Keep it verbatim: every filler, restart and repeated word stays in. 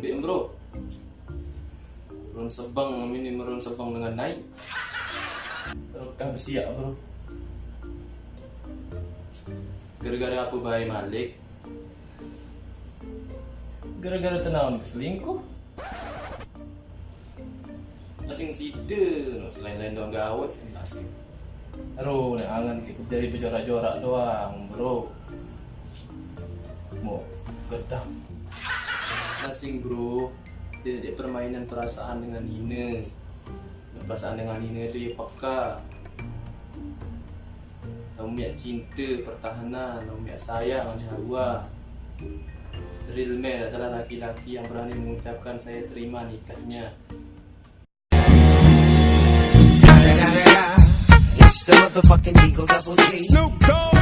Bik, bro. Merun sebeng ini, merun sebeng dengan naik. Terus kah besiak, bro. Gara-gara apa bae, Malik? Gara-gara tenawan selingkuh. Masing sida, no, selain lain dong gawat, masing. Aduh, nek angan kita jadi berjorak-jorak doang, bro. Mau gedang. Masing, bro. Tidak ada permainan perasaan dengan Nina. Perasaan dengan Nina itu ya peka. Kamu punya cinta, pertahanan, kamu punya sayang, nyawa. Real man adalah laki-laki yang berani mengucapkan saya terima nikahnya. It's the motherfucking Eagle Double G.